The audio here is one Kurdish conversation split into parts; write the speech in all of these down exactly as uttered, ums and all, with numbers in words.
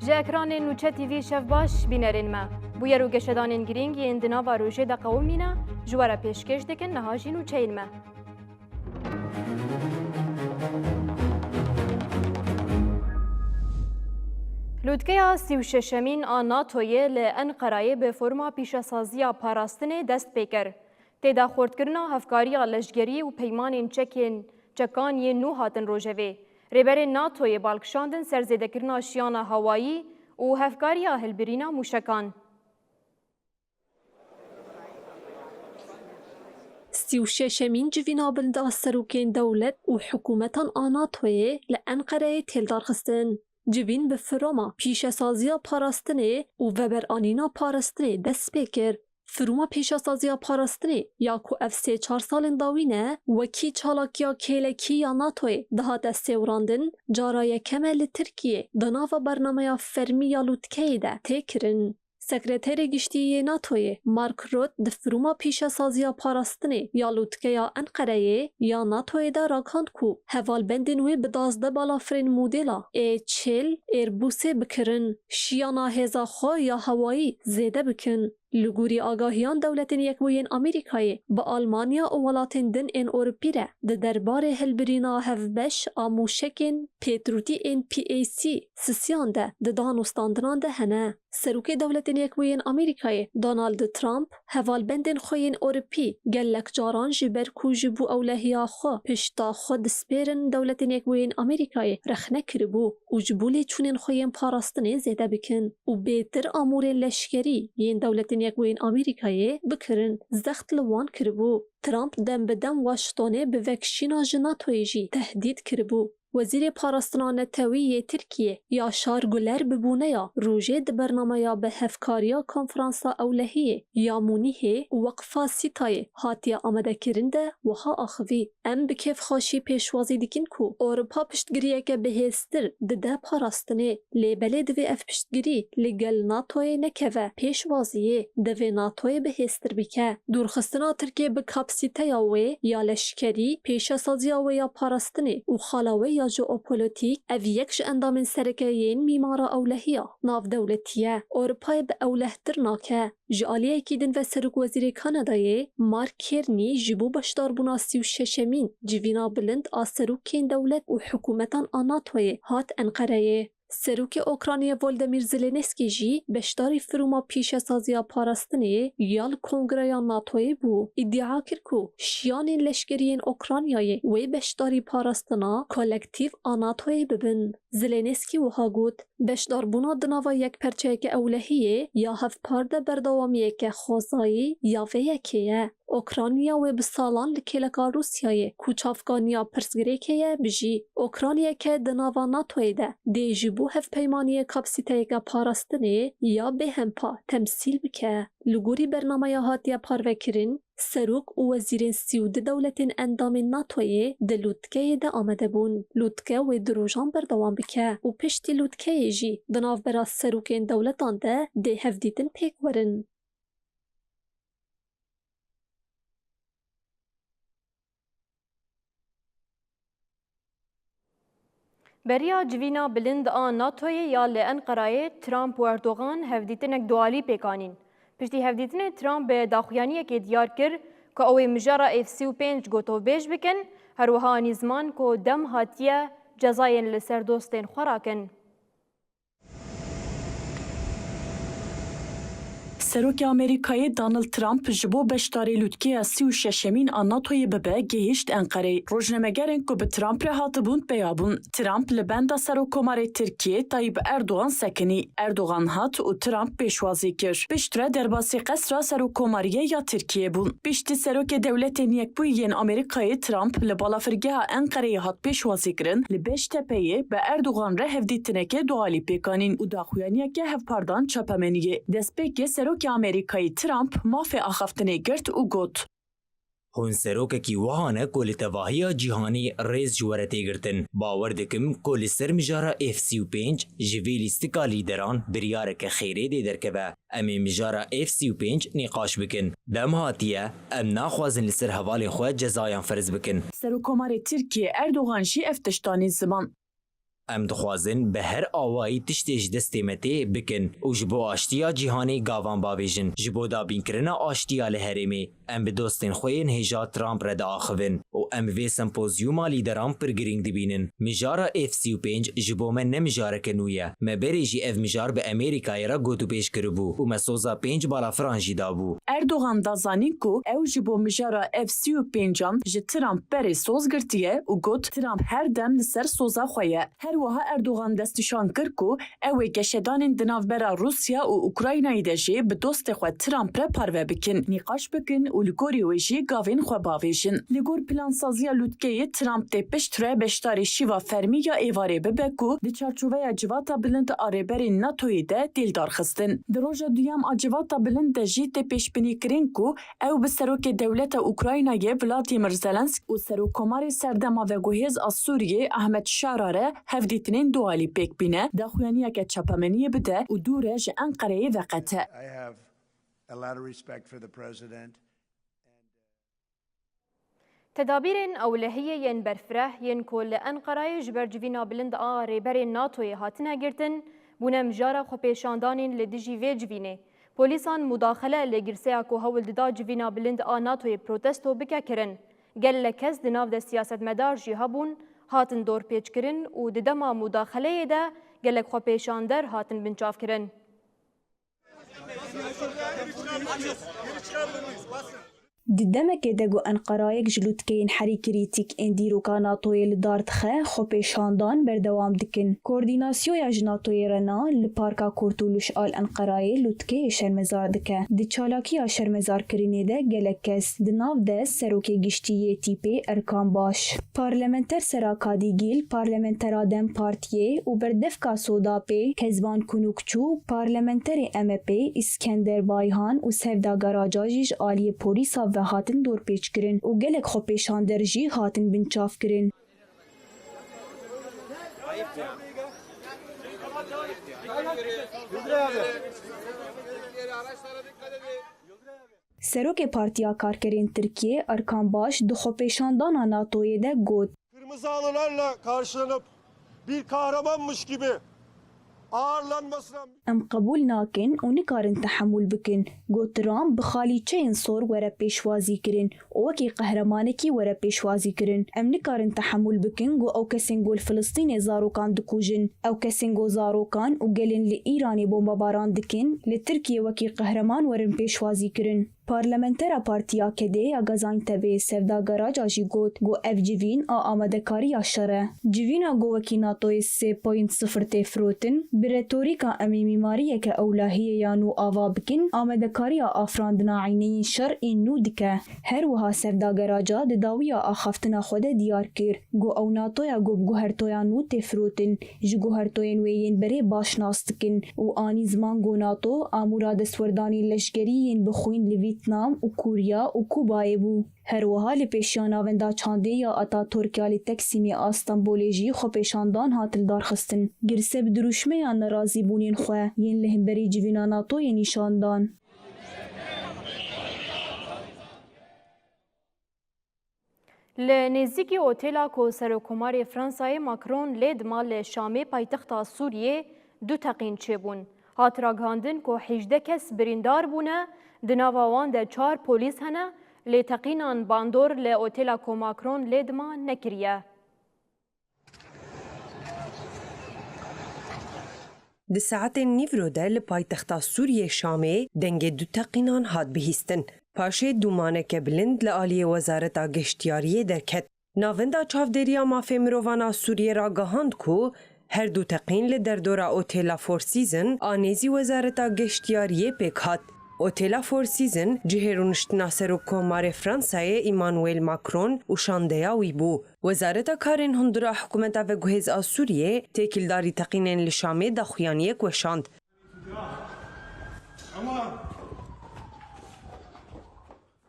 Ji ekranên Nûçe T V şev baş bînerên me. Bûyer û geşedanên girîng yên di nava rojê de qewimîne, ji we re pêşkêş dikin niha jî nûçeyên me. Lûtkeya sî û şeşemîn a NATOyê li Enqerayê bi foruma pîşesaziya parastinê dest pê kir. Tê de xurtkirina hevkariya leşgerî û peymanên çekên, çekan yên nû hatin rojevê. Rêberên NATOyê bal kişandin ser zêdekirina şiyana hawayî û hevkariya hilbirîna mûşekan. Sî û şeşemîn civîna bilind a serokên dewlet û hikûmetan a NATOyê li Enqereyê tê lidarxistin. Civîn bi firoma pîşesaziya parastinê û veberanîna parastinê dest pê kir. Firoma pêşesaziya parastinê ya ku ev sê çar salên dawî ne wekî çalakiya kêlekî ya NATOyê dihate sêwirandin, cara yekem e li Tirkiyê di nava bernameya fermî ya lûtkeyê de tê kirin. Sekreterê Giştî yê NATOyê Mark Rutte di firoma pîşesaziya parastinê ya lûtkeya Enqereyê ya NATOyê de ragihand ku hevalbendên wê bi duwazdeh balafirên modela A çil Airbusê bikirin, şiyana hêza xwe ya hewayî zêde bikin. Li gorî agahiyan Dewletên Yekbûyên Amerîkayê bi Almanya û welatên din ên Ewropî re di derbarê hilbirîna hevbeş a mûşekên Patriotî ên P A C sisiyan de di danûstandinan de hene. Serokê Dewletên Yekbûyên Amerîkayê Donald Trump hevalbendên xwe yên Ewropî gelek caran ji ber ku ji bo ewlehiya xwe pişta xwe dispêrin Dewletên Yekbûyên Amerîkayê rexne kiribû û ji bo lêçûnên xwe yên parastinê zêde bikin û bêtir amûrên leşkerî yên Dewletên Yekbûyên Amerîkayê bikirin, zext li wan kiribû. Trump dem bi dem Washingtonê bi vekişîna ji NATOyê jî tehdît kiribû. Wezîrê Parastina Netewî yê Tirkiyê Yaşar Güler bi boneya rojê di bernameya bi hevkariya Konferansa Ewlehiyê ya Munîhê û Weqfa Sîtayê hatiye amadekirin de wiha axivî, Em bi kêfxweşî pêşwazî dikin ku Ewropa piştgiriyeke bihêztir dide parastinê, lê belê divê ev piştgirî li gel NATOyê nekeve pêşwaziyê, divê NATOyê bihêztir bike. Dûrxistina Tirkiyê bi kapasîteya wê ya leşkerî, pêşesaziya wê ya parastinê û xala wê ya jeopolotîk, ev yek ji endamên sereke yên mîmara ewlehiya navdewletî ye. Ewropayê bi ewlehtir nake. Ji aliyekî din ve Serokwezîrê Kanadayê Mark Carney ji bo beşdarbûna sî û şeşemîn civîna bilind a serokên dewlet û hikûmetan a NATOyê hat Enqereyê. Serokê Okraynayê Volodymyr Zelensky jî beşdarî firûma pîşesaziya parastinê ya li Kongreya NATOyê bû. Îdia kir ku şiyanên leşkerî yên Okraynayê wê beşdarî parastina kolektîf a NATOyê bibin. Zelensky wiha got, Beşdarbûna di nava yekperçeyeke ewlehiyê ya hevpar de berdewamiyeke xwezayî ya vê yekê ye. Okrayna wê bi salan li kêleka Rûsyayê ku çavkaniya pirsgirêkê ye, bijî. Okraynayeke di nava NATOyê de dê ji bo hevpeymaniyê kapasîteyeke parastinê ya bêhempa temsîl bike. Li gorî bernameya hatiye parvekirin, serok û wezîrên sî û du dewletên endamên NATOyê di lûtkeyê de amade bûn. Lûtke wê du rojan berdewam bike û piştî lûtkeyê jî di navbera serokên dewletan de dê hevdîtin pêk werin. Beriya civîna bilind a NATOyê ya li Enqerayê Trump û Erdogan hevdîtinek dualî pêk anîn. Piştî hevdîtinê Trump bi daxuyaniyekê diyar kir ku ew ê mijara F sî û pênc gotovbêj bikin, her wiha anî ziman ku dem hatiye cezayên li ser dostên xwe rakin. Serokê Amerîkayê Donald Trump ji bo beşdarî lûtkeya sî û şeşemîn a NATOyê bibe gihîşt Enqereyê. Rojnamegerên ku bi Trump re hatibûn peya bûn. Trump li benda Serokkomarê Tirkiyê Tayyip Erdogan sekinî. Erdogan hat û Trump pêşwazî kir. Piştre derbasî qesra Serokkomariyê ya Tirkiyê bûn. Piştî Serokê Dewletên Yekbûyî yên Amerîkayê Trump li balafirgeha Enqereyê hat pêşwazîkirin, li Beştepeyê bi Erdogan re hevdîtineke dualî pêk anîn û daxuyaniyeke hevpar dan çapemeniyê. Destpêkê Serokê Amerîkayê Trump mafê axaftinê girt û got, Hûn serokekî wiha ne ku li tevahiya cîhanî rêz ji we re tê girtin. Bawer dikim ku li ser mijara F sî û pênc ji vê lîstika lîderan biryareke xêrê dê derkeve. Em ê mijara F sî û pênc nîqaş bikin. Dem hatiye, em naxwazin li ser hevalên xwe cezayan ferz bikin. Serokkomarê Tirkiyê Erdogan jî ev tişt anî ziman. Em dixwazin bi her awayî tiştê ji destê me tê bikin û ji bo aştiya cîhanê gavan bavêjin. Ji bo dabînkirina aştiya li herêmê, em bi dostên xwe yên hêja Trump re diaxivin û em vê sempozyûma lîderan pir girîng dibînin. Mijara F sî û pênc ji bo me ne mijareke nû ye. Me berê jî ev mijar bi Amerîkayê re gotûbêj kiribû û me soza pênc balafiran jî dabû. Erdogan da zanîn ku ew ji bo mijara F sî û pêncan ji Trump berê soz girtiye û got, Trump her dem li ser soza xwe ye. Her wiha Erdogan destnîşan kir ku ew ê geşedanên di navbera Rûsya û Ukraynayê de jî bi dostê xwe Trump re parve bikin, nîqaş bikin û li gorî wê jî gavên xwe bavêjin. Li gor plansaziya lûtkeyê Trump dê piştre beşdarî şîva fermî ya êvarê bibe ku di çarçoveya civata bilind a rêberên NATOyê de tê lidarxistin. Di roja duyem a civata bilind de jî tê pêşbînîkirin ku ew bi serokê dewleta Ukraynayê Volodymyr Zelensk û serokkomarê serdema veguhêz a Sûriyê Ahmet Şara re hevdîtinên dualî pêk bîne, daxuyaniyeke çapemeniyê bide û dûre ji Enqereyê veqete. I have a lot of respect for the president. Tedabîrên ewlehiyê yên berfireh yên ku li Enqerayê ji ber civîna bilind a rêberên NATOyê hatine girtin, bûne mijara xwepêşandanên li dijî vê civînê. Polîsan mudaxele li girseya ku hewl dida civîna bilind a NATOyê protesto bike kirin. Gelek kes di nav de siyasetmedar jî hebûn, hatin dorpêçkirin û di dema mudaxeleyê de gelek xwepêşander hatin binçavkirin. Di demekê de ku Enqerayek ji lûtkeyên herî krîtîk ên dîroka NATOyê li dar dixe, xwepêşandan berdewam dikin. Koordînasyoya ji NATOyê re na li Parka Kurtuluş a li Enqerayê lûtkeyê şermezar dike. Di çalakiya şermezarkirinê de gelek kes, di nav de Serokê Giştî yê T P Erkan Baş, Parlamenter Sera Kadîgîl, Parlamentera DEM Partiyê û berdevka SODAPê Kezban Kunukçu, Parlamenterê M H P Îskender Bayhan û Sevda Garaca jî ji aliyê polîsa ve hatin dorpêçkirin û gelek xwepêşander jî hatin binçavkirin. Serokê Partiya Karkerên Tirkiyê Erkan Baş di xwepêşandana NATOyê de got. Kırmızı halılarla karşılanıp bir kahramanmış gibi ağırlanmasına Em qebûl nakin û nikarin tehemûl bikin ku Trump bi xalîçeyên sor were pêşwazî kirin û wekî qehremanekî were pêşwazî kirin. Em nikarin tehemûl bikin ku ew kesên ku li Filistînê zarokan dikujin, ew kesên ku zarokan û gelên li Îranê bombebaran dikin, li Tirkiyê wekî qehreman werin pêşwazî kirin. Parlamentera Partiya Kedê ya Gaziantepê Sevda Garaca jî got ku ev civîn a amadekariya şer e. Civîna ku wekî NATOyê sê point sifir tê firotin, bi retorîka em ê mîmariyeke ewlehiyê ya nû ava bikin, amadekariya afirandina eyneyên şer ên nû dike. Her wiha Sevda Garaca di dawiya axaftina xwe de diyar kir ku ew NATOya ku bi guhertoya nû tê firotin, ji guhertoyên wê yên berê baş nas dikin û anî ziman ku NATO amûra destwerdanên leşkerî yên bi xwîn li Vîtnam û Kûriya û Kûbayê bû. Her wiha li pêşiya Navenda Çandê ya Ataturk ya li Teksîmê a Stenbolê jî xwepêşandan hat lidarxistin. Girse bi dirûşmeya nerazîbûnên xwe yên li hemberî civîna NATOyê nîşan dan. Li nêzîkî otêla ku Serokkomarê Fransayê Macron lê dima li Şamê paytexta Sûriyê du teqîn çêbûn. Hat ragihandin ku hejdeh kes birîndar bûne, di nava wan de çar polîs hene, lê teqînan bandor li otêla ku Macron lê dima nekiriye. Di saetên nîvro de li paytexta Sûriyê Şamê dengê du teqînan hat bihîstin. Paşê dûmaneke bilind li aliyê Wezareta Geştiyariyê derket. Navenda Çavdêriya Mafê Mirovan a Sûriyê ragihand ku her du teqîn li derdora Otêla Four Season a nêzî Wezareta Geştiyariyê pêk hat. Otêla Four Season cihê rûniştina Serokkomarê Fransayê Emmanuel Macron û şandeya wî bû. Wezareta Karên Hundir a Hikûmeta Veguhêz a Sûriyê têkildarî teqînên li Şamê daxuyaniyek weşand.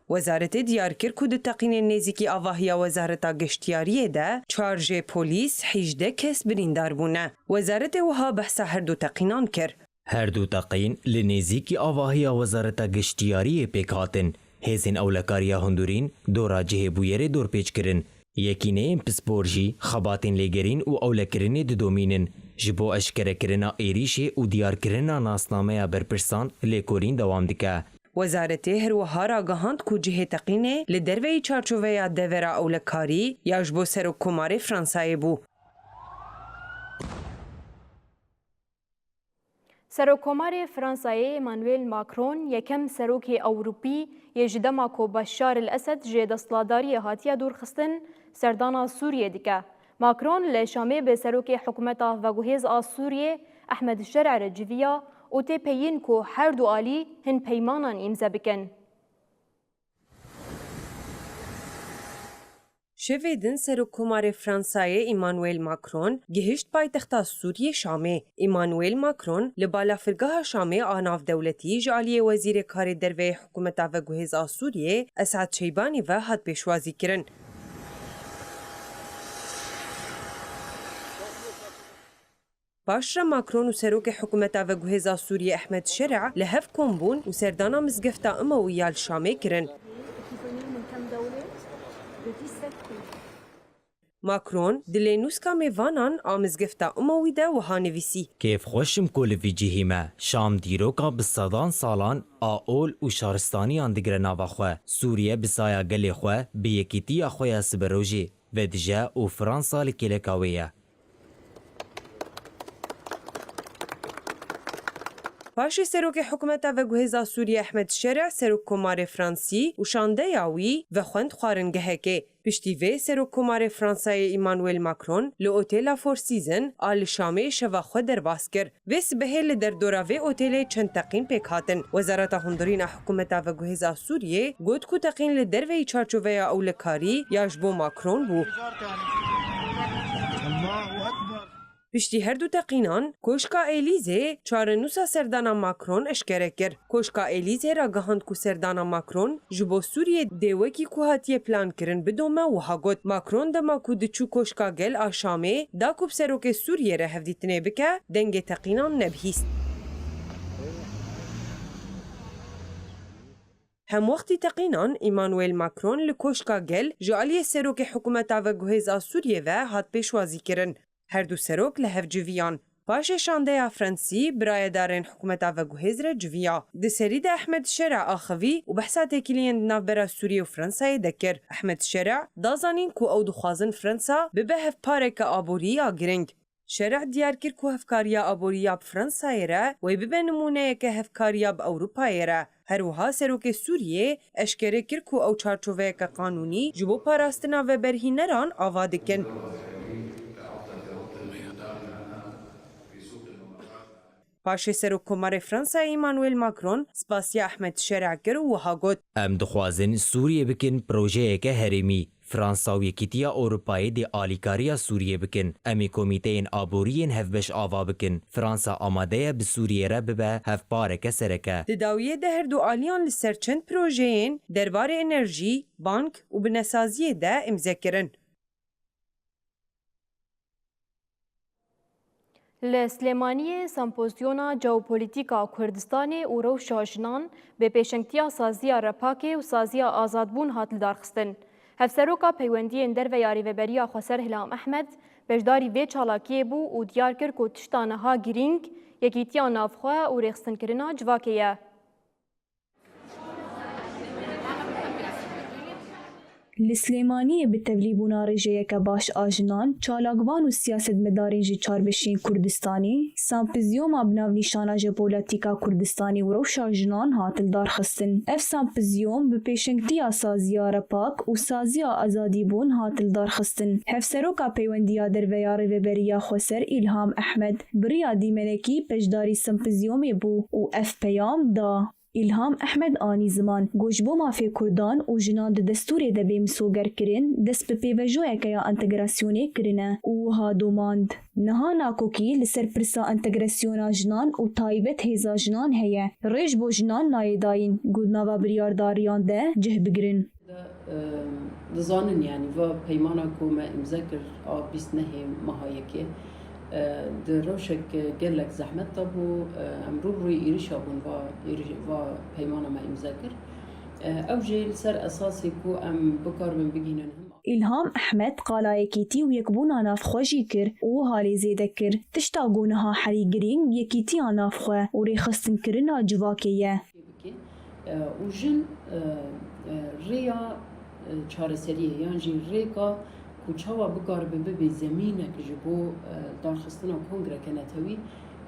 Wezaretê diyar kir ku di teqînên nêzîkî avahiya Wezareta Geştiyariyê de çar jê polîs, hejdeh kes birîndar bûne. Wezaretê wiha behsa her du teqînan kir. Her du teqîn li nêzîkî avahiya Wezareta Geştiyariyê pêk hatin. Hêzên Ewlekariya Hundirîn dora cihê bûyerê dorpêç kirin. Yekîneyên pispor jî xebatên lêgerîn û ewlekirinê didomînin. Ji bo eşkerekirina êrîşê û diyarkirina nasnameya berpirsan lêkolîn dewam dike. Wezaretê her wiha ragihand ku cihê teqînê li derveyî çarçoveya devera ewlekarî ya ji bo Serokkomarê Fransayê bû. Serokkomarê Fransayê Emmanuel Macron yekem serokê Ewropî yê ji dema ku Beşar el Esed ji desthilatdariyê hatiye dûrxistin, serdana Sûriyê dike. Macron li Şamê bi serokê hikûmeta veguhêz a Sûriyê Ehmed Şer'a re civiya û tê peyîn ku her du alî hin peymanan îmze bikin. Şevê din Serokkomarê Fransayê Emmanuel Macron gihişt paytexta Sûriyê Şamê. Emmanuel Macron li balafirgeha Şamê a navdewletî ji aliyê Wezîrê Karê Derve yê Hikûmeta Veguhêz a Sûriyê Esad Şeybanî ve hat pêşwazîkirin. Paşre Macron û serokê hikûmeta veguhêz a Sûriyê Ehmed Şer'a li hev kom bûn û serdana mizgefta Imewî ya li Şamê kirin. Macron di lênûska mêvanan a mizgefta Imewî de wiha nivîsî: Kêfxweş im ku li vî cihî me. Şam dîroka bi sedan salan a ol û şaristaniyan digire nava xwe. Sûriye bi saya gelê xwe, bi yekîtiya xwe ya siberojê vedije û Fransa li kêleka wê ye. Paşê serokê hikûmeta veguhêz a Sûriyê Ehmed Şer'a, serokkomarê Fransî û şandeya wî vexwend xwaringehekê. Piştî vê serokkomarê Fransayê Emmanuel Macron li otêla Four Seasons a li Şamê şeva xwe derbas kir. Vê sibehê li derdora vê otêlê çend teqîn pêk hatin. Wezareta Hundirîn a hikûmeta veguhêz a Sûriyê got ku teqîn li derveyî çarçoveya ewlekarî ya ji bo Macron bû. Piştî her du teqînan, Koşka Elîzê çarenûsa serdana Macron eşkere kir. Koşka Elîzê ragihand ku serdana Macron ji bo Sûriyê dê wekî ku hatiye plankirin bidome, wiha got: Macron dema ku diçû Koşka Gel a Şamê, da ku bi serokê Sûriyê re hevdîtinê bike, dengê teqînan nebihîst. Hemwextî teqînan, Emmanuel Macron li Koşka Gel ji aliyê serokê hikûmeta veguhêz a Sûriyê ve hat pêşwazîkirin. Her du serok li hev civiyan. Paşê şandeya Fransî bi rayedarên hikûmeta veguhêz re civiya. Di serî de Ehmed Şer'a axivî û behsa têkiliyên di navbera Sûriyê û Fransayê de kir. Ehmed Şer'a da zanîn ku ew dixwazin Fransa bibe hevpareke aborî ya giring. Şer'a diyar kir ku hevkariya aborî ya bi Fransayê re wê bibe nimûneyeke hevkariya bi Ewropayê re. Her wiha serokê Sûriyê eşkere kir ku ew çarçoveyeke qanûnî ji bo parastina veberhîneran ava dikin. Paşê Serokkomarê Fransayê Emmanuel Macron spasiya Ehmed Şer'a kir û wiha got: Em dixwazin Sûriyê bikin projeyeke herêmî. Fransa û Yekîtiya Ewropayê dê alîkariya Sûriyê bikin. Em ê komîteyên aborî yên hevbeş ava bikin. Fransa amade ye bi Sûriyê re bibe hevpareke sereke. Di dawiyê de her du aliyan li ser çend projeyên derbarê enerjî, bank û binesaziyê de îmze kirin. Li Silêmaniyê Sempozyona Jeopolîtîka Kurdistanê û Rewşa Jinan bi pêşengtiya Saziya Repakê û Saziya Azadbûn hat lidarxistin. Hevseroka Peywendiyên Derve ya Rêveberiya Xweser Hilham Ehmed beşdarî vê çalakiyê bû û diyar kir ku tişta niha girîng yekîtiya navxwe û rêxistinkirina civakê ye. Li Silêmaniyê bi tevlîbûna Rêjeyeke Baş a Jinan, çalakvan û siyasetmedarên ji çar beşên Kurdistanê, sempozyoma bi navnîşana Jeopolîtîka Kurdistanê û Rewşa Jinan hat lidarxistin. Ev sempozyom bi pêşengtiya Saziya Repak û Saziya Azadîbûn hat lidarxistin. Hevseroka Peywendiya Derve ya Rêveberiya Xweser Îlham Ehmed bi riya dîmenekî beşdarî sempozyomê bû û ev peyam da. Îlham Ehmed anî ziman, got ji bo mafê Kurdan û jinan di destûrê de bê misogerkirin, dest bi pêvajoyeke ya entegrasyonê kirine û wiha domand: Niha nakokî li ser pirsa entegrasyona jinan û taybet hêza jinan heye. Rê ji bo jinan nayê dayîn ku di nava biryardariyan de cih bigirin. De, e, dizanin, yanî va peymana ku me îmze kir a bîst nehê meha yekê, e, di rewşek gelek zehmet de bû, e, em rû bi rûyê êrişa bûn va êrîş-, va peymana me îmze kir. E, ew jî li ser esasê ku em bikaribin bigihînin him Îlham Ehmed qala yekîtî û yekbûna nav xwe jî kir û wiha lê zêde kir, tişta ku niha herî girîng yekîtiya nav xwe û rêxistinkirina civakê ye. Bike, e, û jin, e, e, rêya, e, çareseriyê yan jî rêka ku çawa bikaribe bibe zemînek ji bo, e, darxistina kongreke netewî,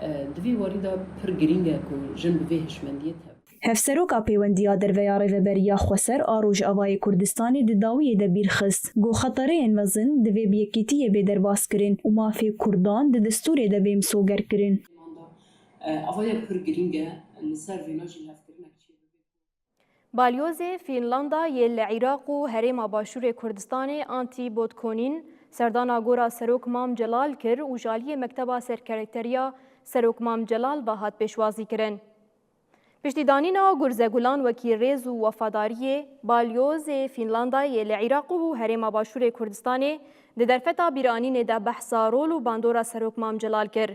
e, di vî warî de pir girîng e ku jin bi vê hişmendiyê tevî. Hevseroka Pêwendiya Derve ya Rêveberiya Xweser a Rojavayê Kurdistanê di dawiyê de bîr xist, got, xetereyên mezin divê bi yekîtiyê bê derbas kirin û mafê Kurdan di destûrê de bê misoger kirin. Avaya pir girîng e, li ser vêna jî lihevkirinek çêbibe. Balyozê Fînlanda yê li Iraq û Herêma Başûrê Kurdistanê Antti Botkonin serdana gora Serok Mam Celal kir û ji aliyê Mekteba Serkereteriya Serok Mam Celal ve hat pêşwazîkirin. Piştî danîna gurzegulan wekî rêz û wefadariyê, balyozê Fînlandayê li Iraq û Herêma Başûrê Kurdistanê di derfeta bîranînê de behsa rol û bandora Serok Mam Celal kir.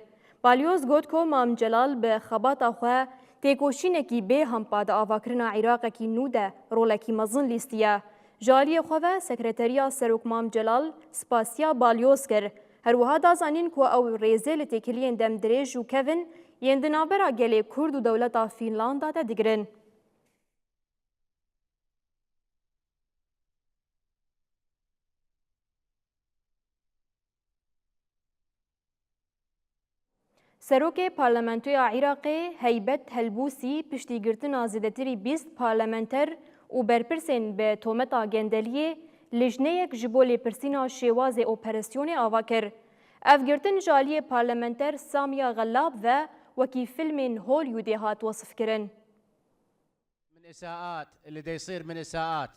Balyoz got ku Mam Celal bi xebata xwe têkoşînekî bê hempa di avakirina Iraqekî nû de rolekî mezin lîstiye. Ji aliyê xwe ve Sekreteriya Serok Mam Celal spasiya Balyoz kir. Her wiha da zanîn ku ew rêzê li têkiliyên demdirêj û kevin yên di navbera gelê Kurd û dewleta Fînlanda de digirin. Serokê Parlamentoya Iraqê Heybet Helbûsî piştî girtina zêdetirî bîst parlamenter û berpirsên bi tometa gendeliyê lijneyek ji bo lêpirsîna şêwazê operasyonê ava kir. Ev girtin ji aliyê parlamenter Samia Xellab ve wekî filmên Hollywoodê hat wesifkirin. من إساءات، اللي دا يصير من إساءات.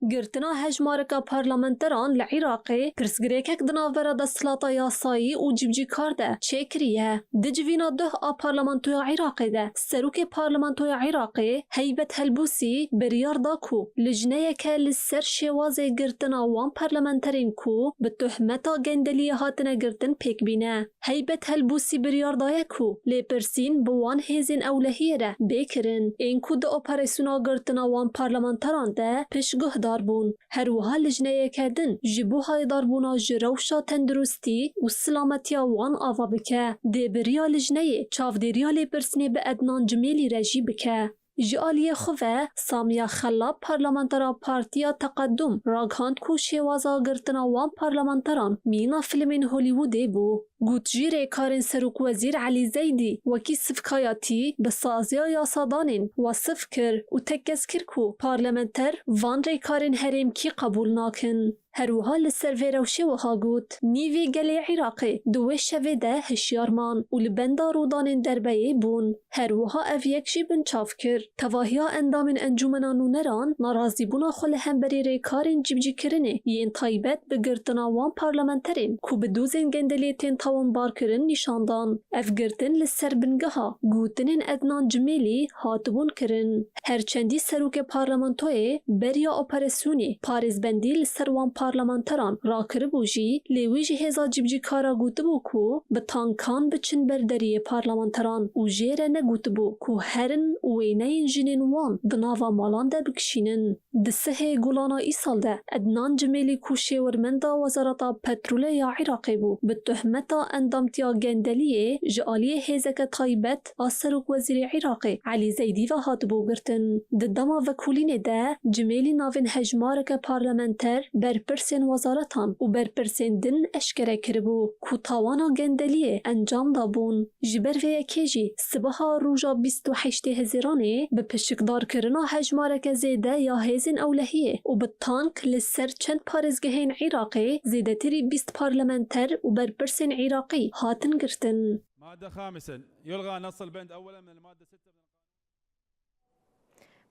Girtina hejmareka parlamenteran li Iraqê pirsgirêkek di navbera desthilata yasayî û cîbicîkar de çêkiriye. Di civîna duh a Parlamentoya Iraqê de, serokê Parlamentoya Iraqê Heybet Helbûsî biryar da ku lijneyeke li ser şêwazê girtina wan parlamenterên ku bi tuhmeta gendeliyê hatine girtin pêk bîne. Heybet Helbûsî biryar daye ku lêpirsîn bi wan hêzên ewlehiyê re bê kirin, ên ku di operasyona girtina wan parlamenteran de piştguhdar bûn. Her wiha lijneyeke din ji bo hayedarbûna ji rewşa tenduristî û silametiya wan ava bike. Dê bi riya lijneyê çavdêriya lêpirsînê bi Ednan Cimêlî re jî bike. Ji aliyê xwe ve Samiya Xellab, parlamentera Partiya Teqedum, ragihand ku şêwaza girtina wan parlamenteran mîna filmên Hollywoodê bû. Got jî rêkarên serokwezîr Elî Zeydî wekî sivkayatî bi saziya yasadanên wasif kir û tekez kir ku parlamenter van rêkarên herêmkî qebûl nakin. Her wiha li ser vê rewşê wiha got, nîvê gelê Iraqê di wê şevê de hişyar man û li benda rûdanên derbeyê bûn. Her wiha ev yek jî binçav kir. Tevahiya endamên Encûmena Nûneran narazîbûna xwe li hemberî rêkarên cîbicîkirinê yên taybet bi girtina wan parlamenterên ku bi dozên gendeliyê tên tawanbarkirin nîşan dan. Ev girtin li ser bingeha gotinên Ednan Cimêlî hatibûn kirin. Her çendî serokê parlamentoyê beriya operasyonê parêzbendî li ser wan parlamenteran rakiribû jî, lê wî ji hêza cîbicîkara gotibû ku bi tankan biçin ber deriyê parlamenteran û jê re negotibû ku herin û wêneyên jinên wan di nava malan de bikişînin. Di sihê Gulana îsal de Ednan Cimêlî ku şêwirmenda Wezareta Petrolê ya Iraqê bû, bi tuhmeta endamtiya gendeliyê ji aliyê hêzeke taybet a serokwezîrê Iraqê Elî Zeydî ve hatibû girtin. Di dema vekolînê de Cimêlî navên hejmareke parlamenter, berpirsên wezaretan û berpirsên din eşkere kiribû ku tawana gendeliyê encam dabûn. Ji ber vê yekê jî sibeha roja bîst û heştê Hezîranê bi pişikdarkirina hejmareke zêde ya hêzên ewlehiyê û bi tank li ser çend parêzgehên Iraqê zêdetirî bîst parlamenter û berpirsên Iraqî hatin girtin. مادة خامسا، يلغى نص البند أولا من المادة ستة من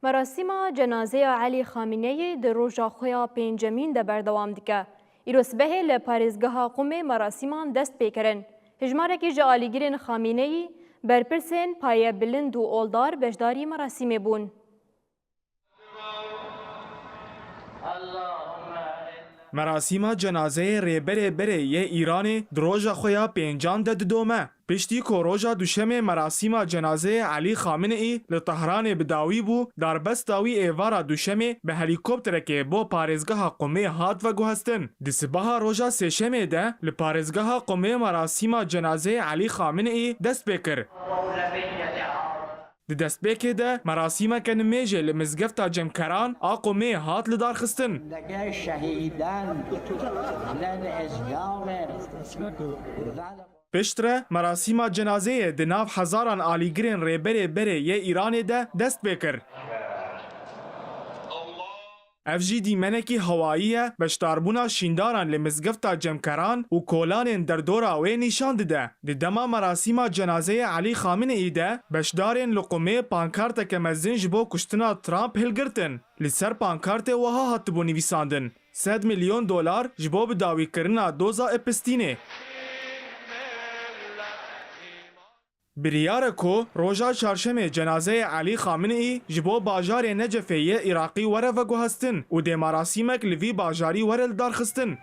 Merasîma cenazeya Elî Xamîneyî di roja xwe ya pêncemîn de berdewam dike. Îro sibehê li parêzgeha Qumê merasîman dest pê kirin. Hejmarekî ji alîgirên Xamîneyî, berpirsên payebilind û oldar beşdarî merasîmê bûn. Merasîma cenazeyê Rêberê Berê yê Îranê di roja xwe ya pêncan de didome. Piştî ku roja Duşemê merasîma cenazeyê Elî Xameneî li Tehranê bi dawî bû, darbesta wî êvara Duşemê bi helîkopterekê bo parêzgeha Qumê hat veguhestin. Di sibeha roja Sêşemê de li parêzgeha Qumê merasîma cenazeyê Elî Xameneî dest pê kir. Di destpêkê de merasîmeke nimêjê li mizgefta Cemkeran a Qumê hat lidarxistin. Dege şehîdan, ne li ezgavê. Piştre merasîma cenazeyê di nav hezaran alîgirên rêberê berê yê Îranê de dest pê kir. Ev jî dîmenekî hewayî ye, beşdarbûna şîndaran li mizgefta Cemkeran û kolanên derdora wê nîşan dide. Di dema merasîma cenazeyê Elî Xameneî de, beşdarên li Qumê pankarteke mezin ji bo kuştina Trump hilgirtin. Li ser pankartê wiha hatibû nivîsandin: Sed milyon dolar ji bo bidawîkirina doza Epistînê. Biryar e ku roja çarşemê cenazeyê Elî Xameneî ji bo bajarê Necefê yê Iraqî were veguhestin û dê merasîmek li vî bajarî were lidarxistin.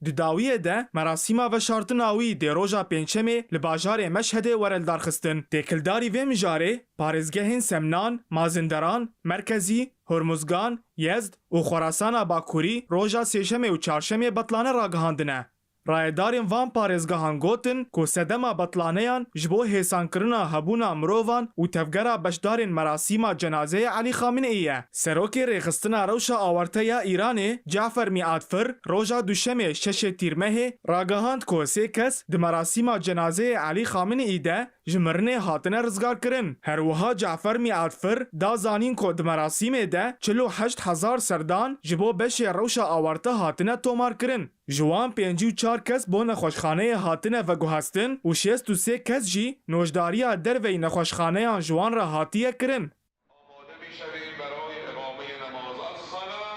Di dawiyê de merasîma veşartina wî dê roja pêncşemê li bajarê Meşhedê were lidarxistin. Têkildarî vê mijarê parêzgehên Semnan, Mazinderan, Merkezî, Hormuzgan, Yezd û Xorasana Bakurî roja sêşemê û çarşemê betlane ragihandine. Rayedarên van parêzgehan gotin ku sedema betlaneyan ji bo hêsankirina hebûna mirovan û tevgera beşdarên merasîma cenazeyê Elî Xameneî ye. Serokê Rêxistina Rewşa Awarte ya Îranê Cafer Mîatfir roja Duşemê şeşê Tîrmehê ragihand ku sê kes di merasîma cenazeyê Elî Xameneî de ji mirinê hatine rizgarkirin. Her wiha Cafer Mîatfir da zanîn ku di merasîmê de çil û heşt hezar serdan ji bo beşê Rewşa Awarte hatine tomarkirin. Ji wan pêncî û çar kes bo nexweşxaneyê hatine veguhestin û şêst û sê kes jî nojdariya derveyî nexweşxaneyan ji wan re hatiye kirin. آماده می‌شویم برای ادامهٔ نماز. الصلاة.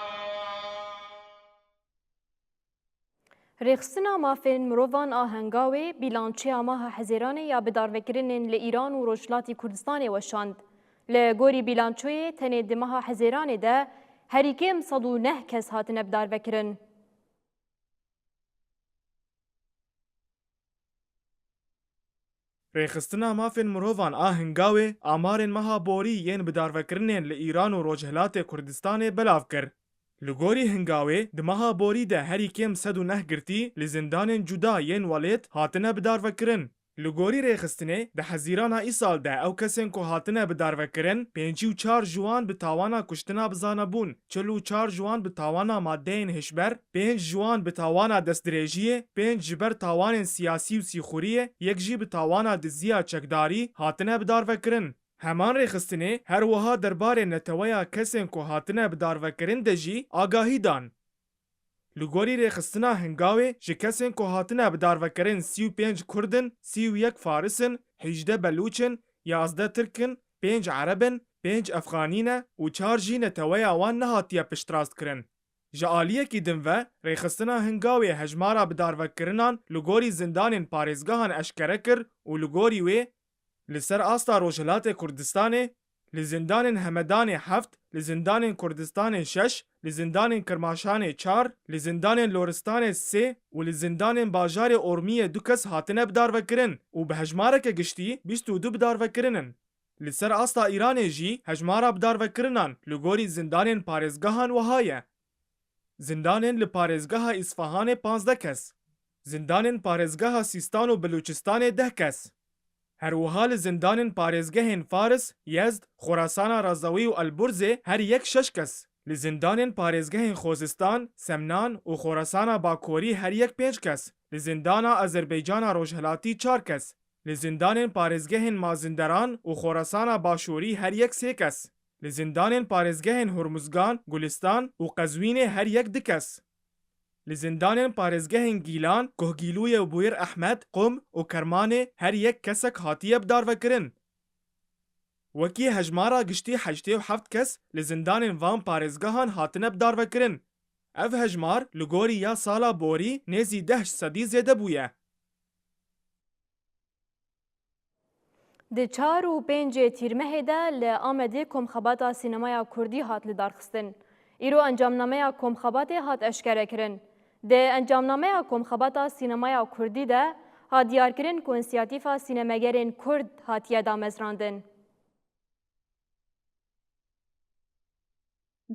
Rêxistina Mafên Mirovan a Hengawê bîlançoya meha Hezêranê ya bidarvekirinên li Îran û Rojhilatî Kurdistanê weşand. Li gorî bîlançoyê tenê di meha Hezêranê de herî kêm sed û neh kes hatine bidarvekirin. Rêxistina Mafên Mirovan a Hingawê amarên meha borî yên bidarvekirinên li Îran û Rojhilatê Kurdistanê belav kir. Li gorî Hingawê, di meha borî de herî kêm sed û neh girtî li zindanên cuda yên welêt hatine bidarvekirin. Li gorî rêxistinê, di Hezîrana îsal de ew kesên ku hatine bidarvekirin, pêncî û çar ji wan bi tawana kuştina bi zane bûn, çil û çar ji wan bi tawana madeyên hişber, pênc ji wan bi tawana destdirêjiyê, pênc ji ber tawanên siyasî û sîxuriyê, yek jî bi tawana diziya çekdarî hatine bidarvekirin. Heman rêxistinê her wiha derbarê neteweya kesên ku hatine bidarvekirin de jî agahî dan. Li gorî rêxistina Hingawê, ji kesên ku hatine bidarvekirin sî û pênc Kurd in, sî û yek Faris in, hejde Belûç in, yazdeh Tirk in, pênc Ereb in, pênc Efxanî ne û çar jî neteweya wan nehatiye piştrast kirin. Ji aliyekî din ve, rêxistina Hingawê hejmara bidarvekirinan li gorî zindanên parêzgehan eşkere kir û li gorî wê, li ser asta Rojhilatê Kurdistanê, li zindanên Hemedanê heft, li zindanên Kurdistanê şeş, li zindanên Kirmaşanê çar, li zindanên Loristanê sê û li zindanên bajarê Ormiyê du kes hatine bidarvekirin û bi hejmareke giştî bîst û du bidarvekirin in. Li ser asta Îranê jî hejmara bidarvekirinan li gorî zindanên parêzgehan wiha ye. Zindanên li parêzgeha Îsfahanê panzdeh kes. Zindanên parêzgeha Sîstan û Belûçistanê deh kes. Her wiha li zindanên parêzgehên Faris, Yezd, Xorasana Razewî û Elburzê her yek şeş kes. Li zindanên parêzgehên Xozistan, Semnan û Xorasana Bakorî her yek pênc kes. Li zindana Azerbaycana Rojhilatî çar kes. Li zindanên parêzgehên Mazinderan û Xorasana Başûrî her yek sê kes. Li zindanên parêzgehên Hurmuzgan, Gulistan û Qezwînê her yek du kes. Li zindanên parêzgehên Gîlan, Kuhgîlûyê û Bûyir Ehmed, Qum û Kermanê her yek kesek hatiye bidarvekirin. Wekî hejmara giştî heştê û heft kes li zindanên van parêzgehan hatine bidarvekirin. Ev hejmar li gorî ya sala borî nêzî deh sedî zêde bûye. Di çar û pêncê Tîrmehê de li Amedê komxebata sînemaya kurdî hat lidarxistin. Îro encamnameya komxebatê hat eşkerekirin. Di encamnameya Komxebata Sînemaya Kurdî de hat diyarkirin ku însiyatîfa sînemegerên Kurd hatiye damezrandin.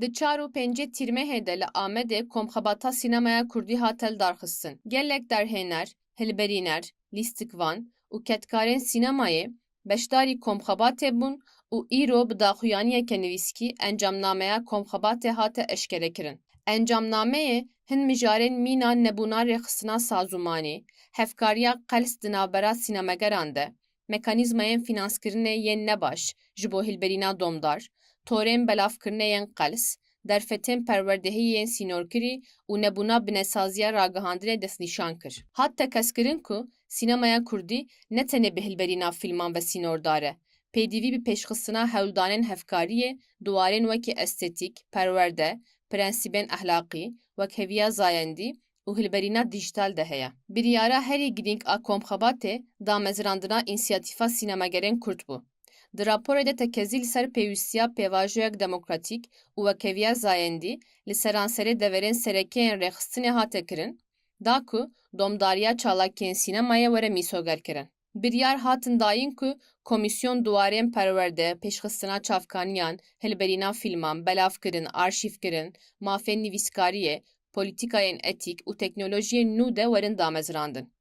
Di çar û pêncê Tîrmehê de li Amedê Komxebata Sînemaya Kurdî hate lidarxistin. Gelek derhêner, hilberîner, lîstikvan û kedkarên sînemayê beşdarî komxebatê bûn û îro bi daxuyaniyeke nivîskî encamnameya komxebatê hate eşkerekirin. Encamnameyê hin mijarên mîna nebûna rêxistina sazûmanî, hevkariya qels di navbera sînemegeran de, mekanîzmayên fînanskirinê yên nebaş ji bo hilberîna domdar, torên belavkirinê yên qels, derfetên perwerdehiyê yên sînorkirî û nebûna binesaziya ragihandinê destnîşan kir. Hat tekezkirin ku sînemaya kurdî ne tenê bi hilberîna fîlman ve sînordar e, pêdivî bi pêşxistina hewldanên hevkariyê di warên wekî estetîk, perwerde, prensîbên ehlaqî, wekheviya zayendî û hilberîna dîjîtal de heye. Biryara herî girîng a komxebatê damezrandina însiyatîfa sînemagerên kurd bû. Di raporê de tekezî li ser pêwîstiya pêvajoyek demokratîk û wekheviya zayendî li seranserê deverên serekê yên rêxistinê hate kirin, da ku domdariya çalakiyên sînemayê were mîsogerkirin. Biryar hatin dayîn ku komîsyon di warên perwerde, pêşxistina çavkaniyan, hilberîna fîlman, belavkirin, arşîvkirin, mafên nivîskariyê, polîtîkayên etîk û teknolojiyên nû de werin damezrandin.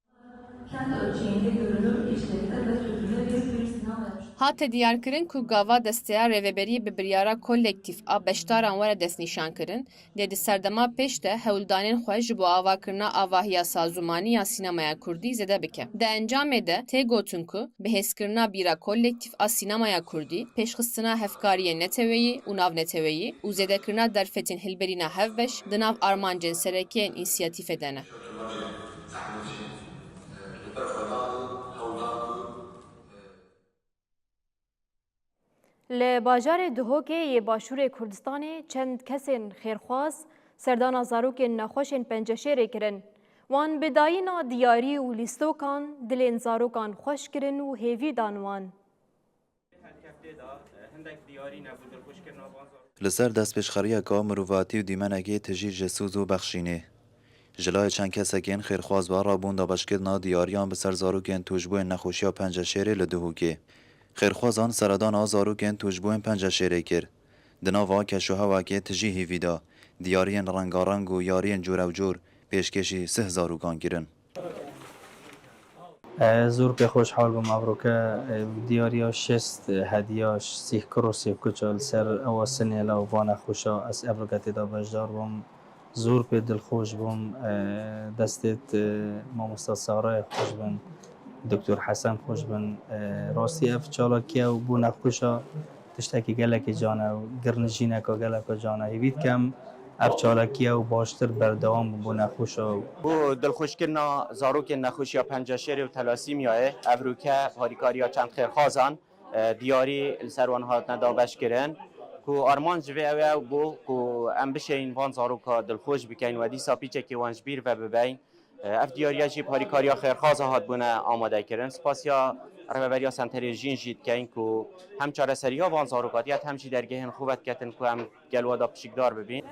Kent ölçeğinde görünür işlevde ve sürdürülebilir bir sinema yapısı. Hate diyarkirin ku gava desteya rêveberiyê bi biryara kolektîf a beşdaran were destnîşankirin, lê di serdema pêş de hewldanên xwe ji bo avakirina avahiya sazûmanî ya sînemaya kurdî zêde bike. Di encamê de tê gotin ku bihêzkirina bîra kolektîf a sînemaya kurdî, pêşxistina hevkariyên neteweyî û navneteweyî û zêdekirina derfetên hilberîna hevbeş di nav armancên serekê yên însiyatîfê de ne. Li bajarê Duhokê yê Başûrê Kurdistanê çend kesên xêrxwaz serdana zarokên nexweşên Penceşêrê kirin. Wan bi dayîna diyarî û lîstokan dilên zarokan xweş kirin û hêvî dan wan. Li ser destpêşxeriyeka mirovatî û dîmenekê tijî ji soz û bexşînê. Ji layê çend kesekên xêrxwaz ve rabûn dabeşkirina diyariyan bi ser zarokên tûşbûyên nexweşiya Penceşêrê li Duhokê. Xêrxwazan seredana zarokên tûşbûyên Penceşêrê kir. Di nava keşûhewakê tijî hêvî de, diyariyên rengareng û yariyên cûrewcûr pêşkêşî sih zarokan kirin. Ez zor pê xweşhal bûm evroke, e, diyariya şêst hediya sîhkir û sîhkuça li ser ewa sinêla û va nexweşa ez evroke tê de beşdar bûm. Zor pê dilxweş bûm, e, destê, e, mamosta Sarayê xweş bin, Doktor Hesen xweş bin. E, rastî ev çalakiye û bo nexweşa tiştekî gelekî can e û girnijîneka geleka can e. Hêvî dikem ev çalakiye û baştir berdewam bû bo nexweşa. Bo dilxweşkirina zarokên nexweşiya Penceşêrê û Telasîmyayê, evroke harîkariya çend xêrxwazan, e, diyarî li ser wan hatine dabeşkirin ku armanc ji vê ew e bû ku em bişêyin van zaroka dilxweş bikeyin we dîsa pîçekê wan ji bîr ve bibeyin. Ev diyariya jî bi harîkariya xêrxwaza hatbûne amadekirin. Spasiya Rêveberiya Senterê Jîn jî dikeyin ku hem çareseriya van zarok hatiye, hem jî dergehên xwe vediketin ku em gel we de pişikdar bibîn.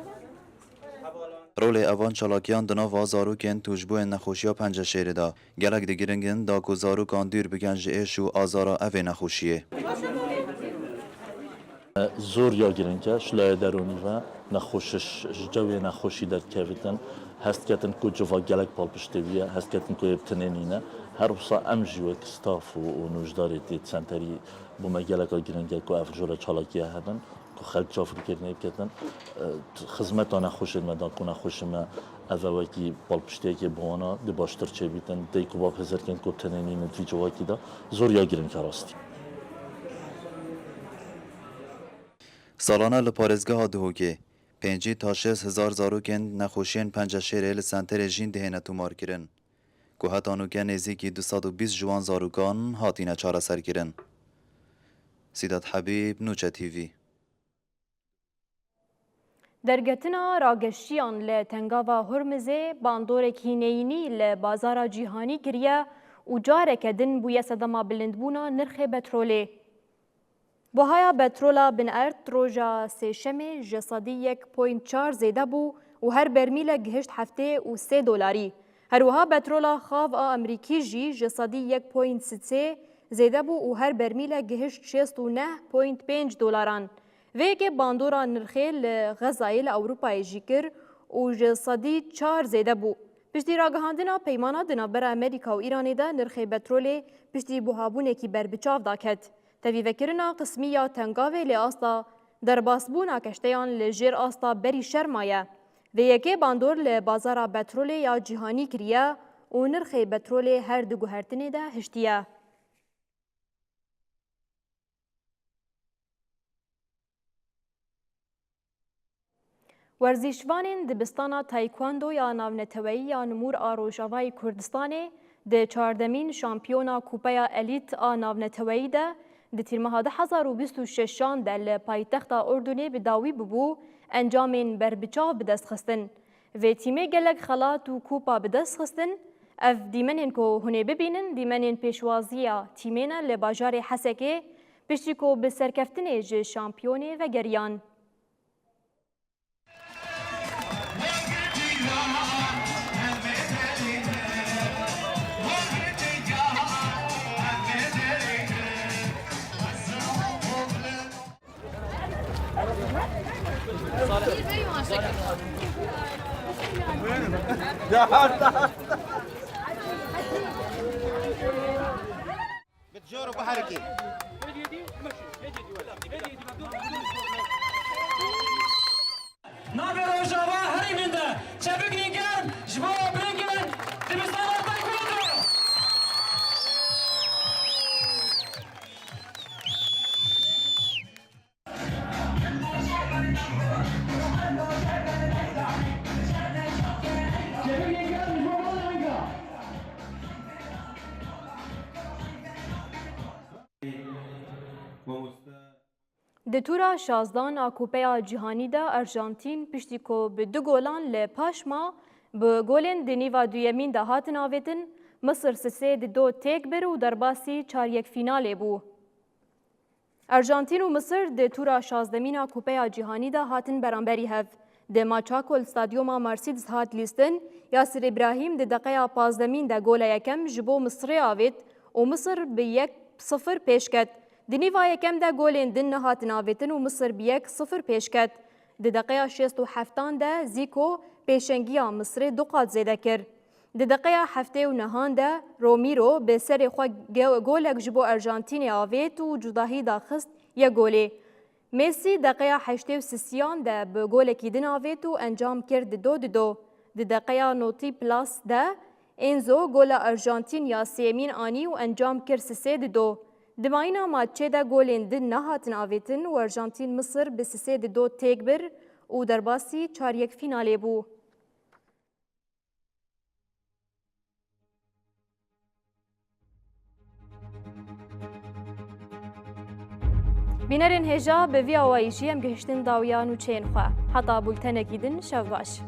Rolê evan çalakiyan di nava zarokên tûşbûyên nexweşiya Penceşêrê de gelek di giring in, da ku zarokan dûr bikin ji êş û azara evê nexweşiyê. Zor ya giring e, ji layê deronî ve nexweşiş, ji cewê nexweşî derdikevitin, hest diketin ku civak gelek palpiştê wî ye, hest diketin ku yê bi tinê nîne. Her wisa em jî wek staf û, û nûjdarê tê senterî bo me geleka giring e ku ev jûre çalakiya hebin, ku xelk cafikirînê biketin. Xizmeta nexweşên me da ku nexweşê me ev e wekî palpiştiyekê bi wana dê baştir çêbîtin, dê ku bab hizir kin ku tinê nînin vî civakî de. Zor ya giring e rastî. Salane li parêzgeha Duhokê pêncî ta şêst hezar zarokên nexweşiyên Penceşêrê li senterê Jîn dihêne tomarkirin, ku heta nûke nêzîkî du sed û bîst ji wan zarokan hatîne çareserkirin. Sîdat Hebîb, Nûçe T V. Derketina rageştiyan li Tengava Hurmizê bandorek hîneyînî li bazara cîhanî kiriye û careke din bûye sedema bilindbûna nirxê petrolê. Buhaya petrola bin erd roja Sêşemê ji sedî yek point çar zêde bû û her bermîlek gihişt heftê û sê dolarî. Her wiha petrola xav a Amerîkî jî ji sedî yek point sê zêde bû û her bermîlek gihişt şêst û neh point pênc dolaran. Vê yekê bandora nirxê li Xezayê li Ewropayê jî kir û ji sedî çar zêde bû. Piştî ragihandina peymana di navbera Amerîka û Îranê de nirxê petrolê piştî buhabûnekî berbiçav daket. Tevîvekirina qismî ya tengavê lê asta derbasbûna keşteyan li jêr asta berî şer maye. Vê yekê bandor li bazara petrolê ya cîhanî kiriye û nirxê petrolê her du guhertinê de hiştiye. Werzîşvanên dibistana Taekwondo ya navneteweyî ya Nimûr a Rojavayê Kurdistanê di çardemîn Şampiyona Kupeya Elît a Navneteweyî de di tîrmeha du hezar û bîst û şeşan de li paytexta Urdunê bi dawî bûbû encamên berbiçav bi dest xistin. Vê tîmê gelek xelat û kupa bi dest xistin. Ev dîmenên ku hûn ê bibînin, dîmenên pêşwaziya tîmê ne li bajarê Hesekê, piştî ku bi serkeftinê ji şampiyonê vegeriyan. بتجارب وحركة. Navê Rojava herî min de çevikên germ ji bo birêngên dibistana Taekwondo. Di tûra şazdan a Kupeya Cîhanî de Arjantîn piştî ku bi du golan li paş ma, bi golên di nîva duyemîn de hatin avêtin, Misir sisê di do têk bir û derbasî çar yek fînalê bû. Arjantîn û Misir di tûra şazdemîn a Kupeya Cîhanî de hatin beramberî hev. Di maça ku li stadyoma Mercedes hat lîstin, Yasir Îbrahîm di deqeya pazdemîn de gola yekem ji bo Misirê avêt û Misir bi yek sifir pêş ket. Di nîva yekem de golên din nehatin avêtin û Misir bi yek sifir pêş ket. Di deqeya şêst û heftan de Zico pêşengiya Misirê du qat zêde kir. Di deqeya heftê û nehan de Romero bi serê xwe ge-, golek ji bo Arjantînê avêt û cudahî daxist yek golê. Messi deqeya heştê û sisiyan de bi golekî din avêt û encam kir di do di do. Di deqeya notî plus de Enzo gola Arjantîn ya sêyemîn anî û encam kir sisê di do. Di mayîna maçê de golên din nehatin avêtin û Arjantîn Misir bi sisê di do têk bir û derbasî çar yek fînalê bû. Bînerên hêja, bi vî awayî jî em gihiştin dawiya nûçeyên xwe. Heta bultenekî din, şev baş.